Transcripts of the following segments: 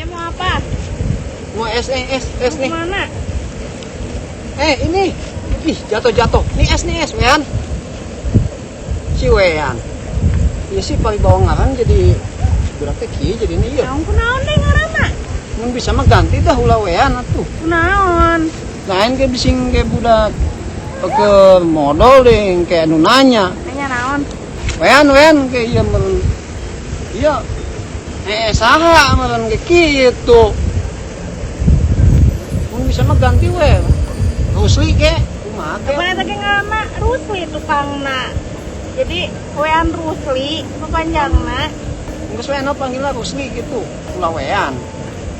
Mau apa? Mau es es nih. Mana? Ini. Ih, jatuh-jatuh. Nih es wean. Si wean. Iya sih paling bawang ngaran jadi budak teh kieu jadi ini ieu. Naon kunaon deh ngaranna? Mun bisa mah ganti dah ulah wean atuh. Kunaon? Lain ke bising ke budak ke modal deh kayak anu nanya. Nanya naon? Wean ke ieu meureun. Iya. Saha meureun ke kitu. Mun bisa mah ganti we. Rusli ke kumaha ke? Apa eta ge ngaranna Rusli tukangna. Jadi wean Rusli kepanjangna. Geus we anu panggilna Rusli gitu. Ulah wean.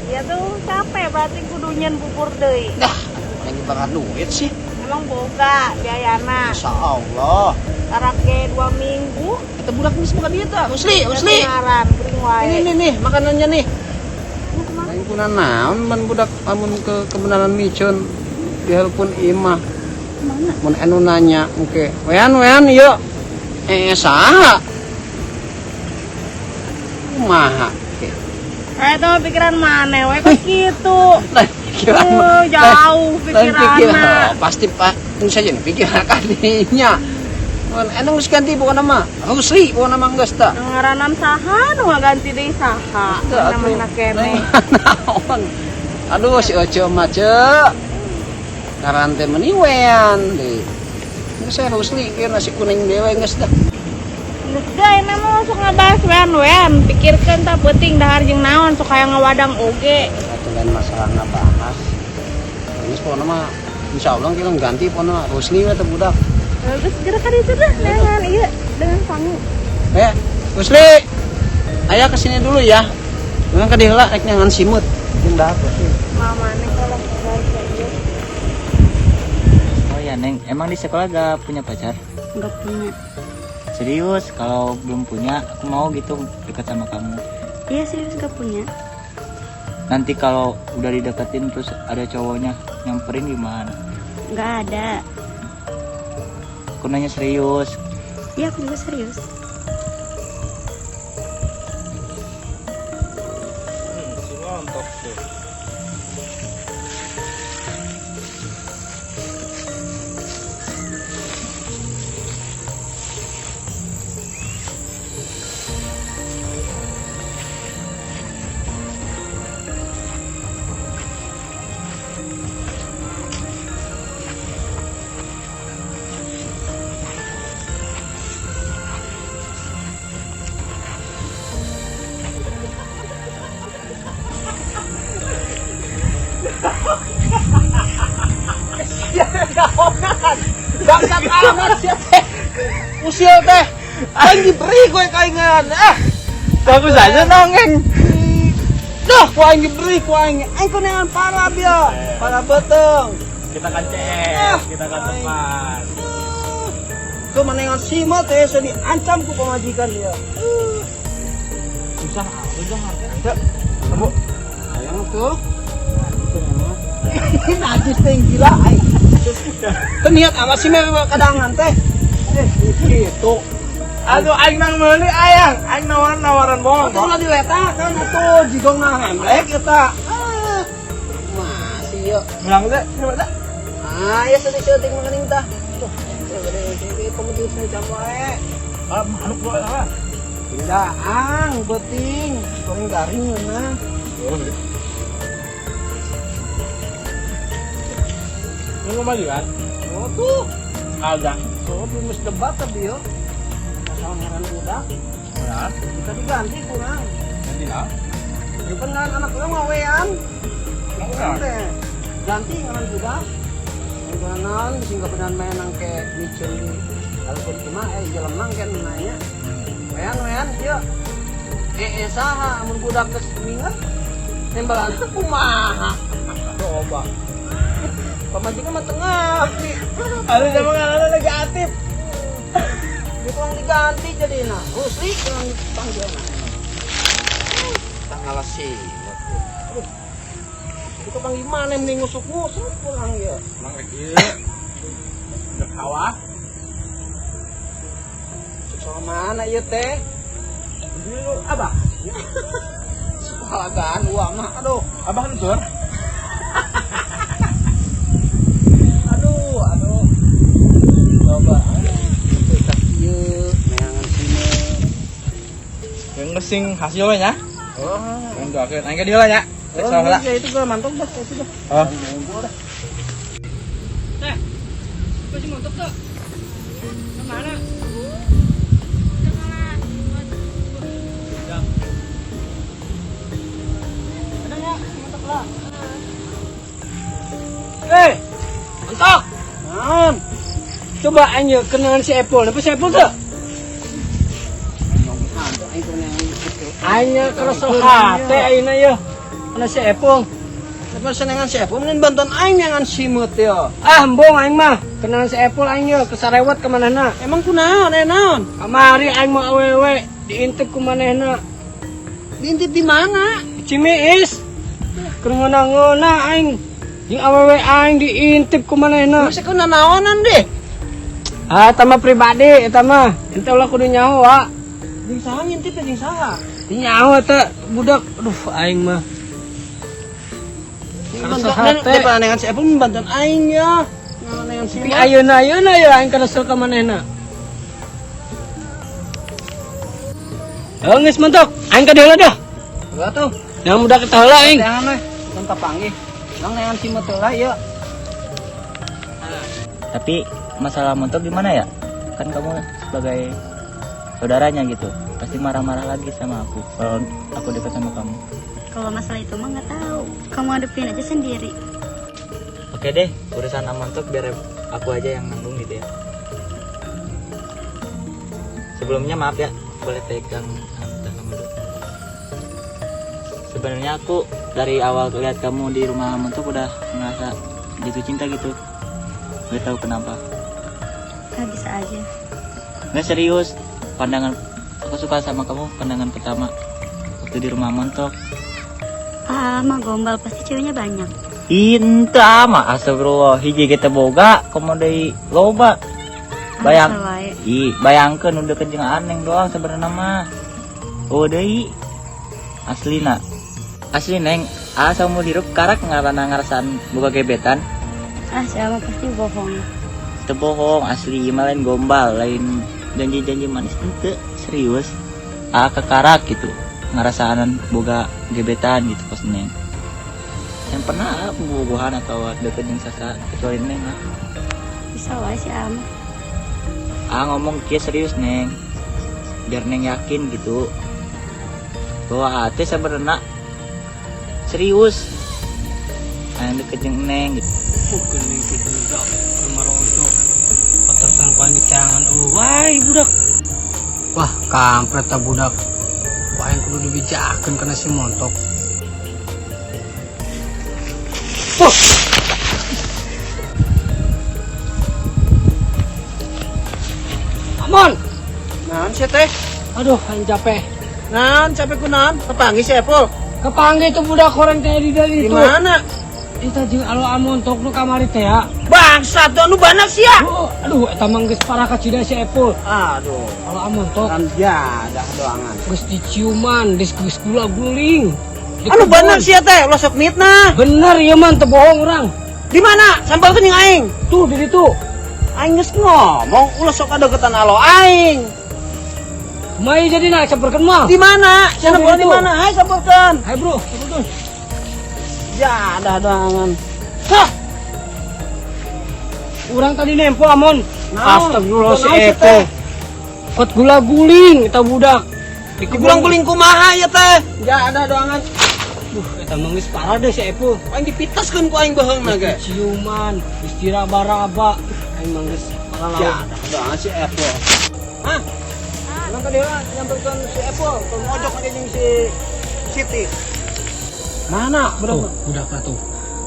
Ya tuh capek berarti kudu nyen bubur deui. Dah, lagi banget duit sih. Emang boga biayana. Masya Allah. Tarak ge 2 minggu. Eta budak geus boga dieu tah. Rusli, Rusli. Ngaran geuring wae. Ini nih makanannya nih. Lain kuna naon man budak amun ke kebenaran micun di telepon imah. Mana? Mun anu nanya engke. Wean ieu. Saha? Kumaha? Itu pikiran mana we kok kitu. Pikiran jauh pikiranna. Pasti Pak, ini saja nih pikiran kadinya. Mun anu geus ganti pokona mah. Rusli pokona mah geus tah. Ngaranan saha nu ngaganti deui saha? Namanya keneh. Naon? Aduh si Oce mah ceu. Ngaran teh meuni wean deui. Geus saya Rusli kieu nasi kuning dewe geus dah. Geus deui mah sok ngabahas wean-wean, pikirkeun tah peuting dahar jeung naon sok hayang ngawadang oge. Atuh lain masalah ngabahas. Geus pokona mah insyaallah kieu ganti pokona Rusli we teh budak. Terus gerakan itu dah dengan iya dengan sangu. Rusli, ayah kesini dulu ya. Memang ka diheula rek nyangan simut jeung dahar Rusli. Mama nih kalau nggak ieu. Oh ya Neng, emang di sekolah gak punya pacar? Nggak punya. Serius, kalau belum punya, aku mau gitu dekat sama kamu. Iya serius gak punya. Nanti kalau udah dideketin terus ada cowoknya nyamperin gimana? Nggak ada. Aku nanya serius. Iya aku juga serius. Si ngontok tuh. Bangsat amat sih teh. Usil teh. Aing diberi gue kaingan. Bagus aja nongeng. Dah ku aing diberi ku aing. Aing kuningan parah bieu. Parah beteng. Kita kan CS, kita kan teman. Tuh manengan sima teh saya diancam ku pamajikan dia. Susah udah harga. Kamu ayang tuh. Najis teh gila aing. Teu niat amat sih mere kadangan teh. Gitu. Aduh aing nang meuli ayang, aing nawaran bohong. Atuh ulah diwetakeun atuh jigong na hemlek eta. Masih ieu. Bilang teh, coba teh. Ah, ya sedih-sedih mengening tah. Tuh, gede pemetis macam wae. Ah, manuk gua ah. Tidak, ang beuting, paling garing mah. Ini mau maju kan? Oh tuh, Ada. Oh, belum debat tapi yo. Masalah ngaran budak. Ya. Kita diganti kurang. Ganti lah. Itu kan ngaran anak urang ngawean. Teh. Ganti ngaran budak. Ngaran sing kebenaran main nang ke micin di alpun kumaha jelema kan nanya. Wean ieu. Saha amun budak geus minget nembalan kumaha. Coba. Pamajikan mah tengah nih. Aduh sama ngaran lagi aktif. Di kurang diganti jadi nah. Rusli kurang dipanggil nah. Tanggal sih. Aduh. Itu panggil mana mending ngusuk-ngusuk kurang ya. Kurang rek ieu. Dek sawah. Soal mana ieu teh? Dulu abah. Halagaan uang mah. Aduh, Abah nutur. Aduh, aduh. Coba. Aduh, ieu neangan sini. Yang ngesing hasilnya. Oh, Yang doakeun aing ka dieu lah nya. Rek oh, salah. ya itu gua mantuk dah, itu dah. Oh. Ngumpul dah. Teh, masih montok tuh. Kemana? Ada nya, mantuk lah. Eh, mentok. Naon? Coba aing ye kenalan si Epul. Apa si Epul tuh? Aing tuh neangan gitu. Aing nya keresel hate ayeuna ye. Kana si Epul. Lepas senengan si Epul, mending bantuan aing neangan simut ya. Ah, embung aing mah. Kenalan si Epul aing ye kesarewat ka manehna. Emang kunaon, eh naon? Kamari aing mah awewe diintip ku manehna. Diintip di mana? Di Cimiis. Keur ngeuna-ngeuna aing jeung awewe aing diintip ku manehna. Masa ku nanaonan deh. Ah, eta mah pribadi eta mah. Ente ulah kudu nyaho, wa. Jeung saha ngintip ya jeung saha? Nyaho eta budak. Aduh, aing mah. Bantuan hate. daripada neangan si Epul mending bantuan aing ya. Neangan Tapi simut. ayeuna ayeuna ya aing kesel ka manehna. Oh, geus mentok. Aing ka dieu dah. Heeh tuh. Yang muda kita heula aing. Neangan we, tong tapanggih. Nang neangan simut heula ieu. Tapi masalah montok gimana ya? Kan kamu sebagai saudaranya gitu, pasti marah-marah lagi sama aku kalau aku dekat sama kamu. Kalau masalah itu mah nggak tahu. Kamu hadepin aja sendiri. Oke deh, urusan montok biar aku aja yang nanggung gitu ya. Sebelumnya maaf ya, boleh pegang tas kamu dulu. Sebenarnya aku dari awal lihat kamu di rumah montok udah ngerasa jatuh cinta gitu. Gak tahu kenapa. Ah, bisa aja. Nggak serius, pandangan aku suka sama kamu pandangan pertama waktu di rumah montok. Ah, mah gombal pasti ceweknya banyak. Inta mah astagfirullah hiji kita boga komo deui loba. Bayang Ah, wae. ih bayangkeun udah jeung aneng doang sebenarnya mah. Oh deui. Aslina. Asli neng, asa mau hirup karak ngaranna ngarasaan boga gebetan. Ah, siapa pasti bohong. Teu bohong asli ieu mah lain gombal, lain janji-janji manis henteu, serius. Ah kekarak gitu ngarasaanan boga gebetan gitu pas neng. Yang pernah ah, bobogohan atau deket jeung sasa kecuali neng ah. Bisa wae si Ama. Ah ngomong kia serius neng, biar neng yakin gitu bahwa hati sebenarnya serius yang deket jeung neng gitu. Geuning teh budak keur marojo. Petersan ku aing diceangan eueuh wae budak. Wah, kampret ta budak. Ku aing kudu dibijakeun kana si montok. Wah. Amon. Naon sia teh? Aduh, aing capek. Naon capek ku naon? Tepanggih si Epul. Kepanggih tuh budak orang teh di dari Di itu. mana? Eta jeung alo amontok nu kamari teh ya. Bangsat tuh anu banak sia. Oh, aduh, eta mah geus parah kacida si Epul. Aduh, Alo amontok kan jadah doangan. geus diciuman, geus geus gula guling. Di Anu kebun. bener sia teh, ulah sok mitnah. Bener ya man, teu bohong orang. Di mana? Sampelkeun jeung aing. Tuh di ditu. Aing geus ngomong ulah sok adegetan alo aing. Kumaha jadi nak samperkeun mah. Di mana? Sia Tuh, di di mana? Hai sampelkeun. Hai bro, samperkeun. Jadah doangan. Hah, Urang tadi nempo amon. Naon? Astagfirullah si Naon sia Epul. teh? Kot gula guling eta budak. Di kebun. Digulang-guling kumaha ya teh? Jadah doangan. Duh, eta mah geus parah deh si Epul. Aing dipitaskeun ku aing beuheungna ge. Ciuman, geus diraba-raba. Aing mah geus parah lawan. Jadah doangan si Epul. Hah? Emang ka dieu nyamperkeun si Epul, ke mojok ka jeung si Siti. Mana? Tuh, budakna tuh.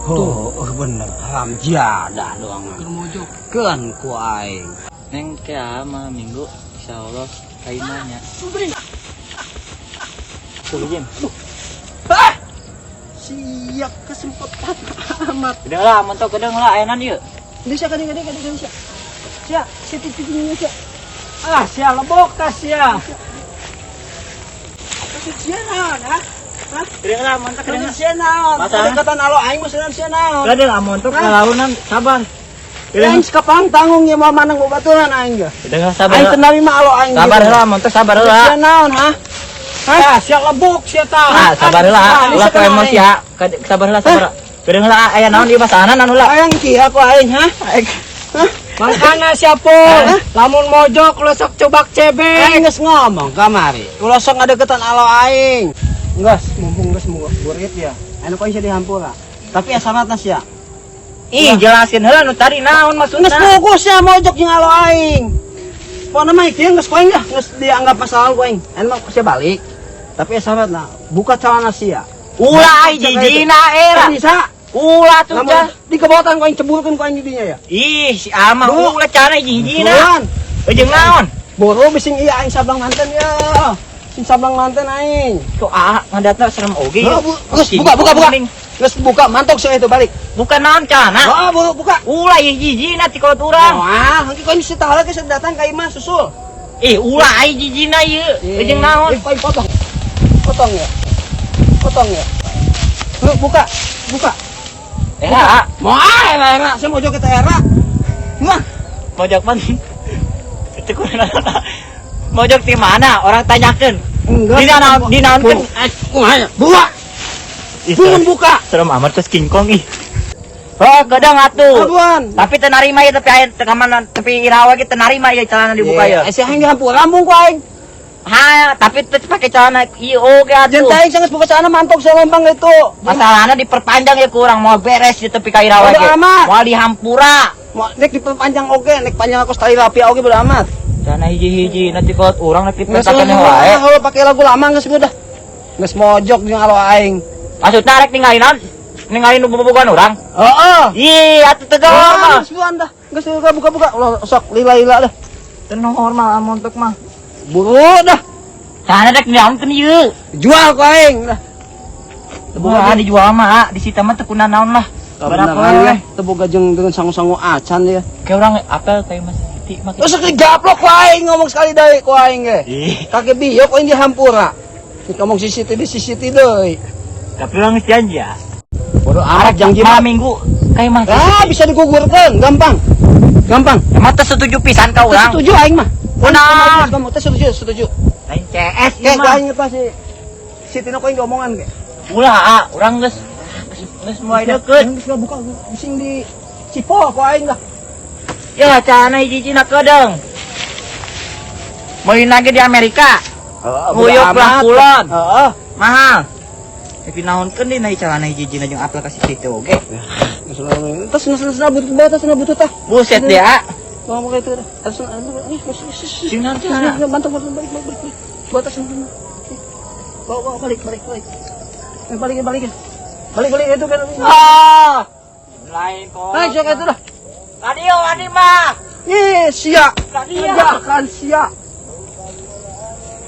Oh, oh bener. Haram jadah doangan. Keur mojok. Keun ku aing. Neng kayak ama minggu insya Allah kaimanya. Tuh Jim. Hah! Siap kesempatan amat. Udah lah, mentok gedeng lah, ayanan yuk. Bisa kadang kadang kadang kadang sia. Sia, Siti tidinya sia. Ah, sia lebok ka sia. Kasih sia naon, ha? Hah? Kedeung lah montok kedeung. Sia naon? Masalah? Kedekatan alo aing mah sia naon? Kedeung ah montok kalaunan sabar. Aing sekapang tanggung ya mau manang babaturan aing ge. Kedeung sabar. Aing tenari mah alo aing. Sabar heula montok sabar heula. Sia naon, ha? Ah, sia lebok sia tah. Ah, sabar heula, ulah ke emosi ya. Sabar heula, sabar. Kedeung heula aya naon di masalah naon heula. Aing kieu ku aing, ha? Hah? Mangkana sia pun. Lamun mojok ulah sok cobak cebek. Aing geus ngomong kamari. Ulah sok ngadeukeutan alo aing. Geus, mumpung geus murid ya. Anu kok bisa dihampura. Tapi syaratna sia. Ih, jelasin heula nu tadi naon maksudna. Geus fokus sia mojok jeung alo aing. Pokona mah kieu geus ku aing dah, geus dianggap masalah ku aing. Anu mah sia balik. Tapi syaratna buka celana sia. Ulah ai jijina era. Bisa. Ulah tuh Lamun cah. di kebotan ku aing ceburkeun ku aing di dinya ya. Ih, si Amah ulah cana jijina. Buruan. Jeung naon? Buru bising iya aing sabang manten ya. Sing sabang manten aing. Kok ah ngadatna serem oge. Heuh, geus buka buka buka. Geus buka mantok sia itu balik. Bukan naon celana. Oh, buru buka. Ulah ih jijina ti kolot urang. Wah, engke kau bisa tahu lagi datang ka imah susul. Ih, ulah ai jijina ieu. Jeung naon? Eh, kau potong. Potong ya. Potong ya. Lu buka, buka. Era, Mau ah, era, era. Saya mau joget era. Mah, mojok pan. Itu kurang mojok di mana? Orang tanyakeun. enggak. Di naon di naonkeun? Kumaha? Buka. Bukan buka. Serem amat terus King Kong ih. Oh, gedang atuh. Aduan. Tapi teu narima ya tapi aya teu kamana tapi irawa ge teu narima ya celana dibuka ya. Eh, si aing dihampura rambung ku aing. Ha, tapi teu pake celana ieu oge atuh. Jeung aing sangat buka celana mantok saya lempang itu. Masalahna diperpanjang ya kurang mau beres di tepi ka irawa Bodo ge. amat. Moal dihampura. Mau nek diperpanjang oge, nek panjang aku tali rapi oge bodo amat. Celana hiji-hiji nanti kolot urang nanti Geus petakan wae. Kalau pakai lagu lama geus udah. Geus mojok jeung alo aing. Maksudna rek ninggalin naon? Ninggalin nu bobogohan urang. Heeh. Ih, atuh teu normal. Geus buan dah. Geus buka buka. Ulah sok lila-lila dah. Teu normal amontok mah. Buru dah. Celana rek naonkeun ieu? Jual ku aing dah. Wah, dijual mah, ah. Di sita mah teu kuna naon lah. Berapa Beneran ya, teu boga jeung dengan sangu-sangu acan ya. Kayak orang apel kayak Mas Siti mah. Terus digaplok ku aing ngomong sekali deui ku aing ge. Ih, Kake bieu ku aing dihampura. Ngomong CCTV CCTV deui. tapi orang geus janji ya. Bodo amat janji Malam mah. minggu kayak Mas. Ah, bisa digugurkeun, gampang. Gampang. Emang teu setuju pisan ka urang. Setuju aing mah. Kunaon? Kamu teh setuju, setuju. Lain CS ieu Kayak ku mah. aing pas si si Tino ku aing diomongan ge. Ulah, ah, urang geus geus mulai deket. Geus buka bising di Cipo ku aing dah. Ya, celana hiji-hijina kedeung. Meuli lagi di Amerika. Nguyuk lah kulon. Heeh. Mahal. Tapi naonkeun deui na celana hiji-hijina jeung apel ka si Siti oge. Terus nas nas butut batas na butut ah. Buset deh, ah. Ngomong kayak itu dah. Terus Sing naon celana? Bantu bantu balik balik balik. Batas bawa bawa balik balik balik. Balik balik. Balik balik itu kan. Ah. Lain kok. Ayo itu dah. Radio adi mah. Ih, sia. Radio. Kerjakan sia.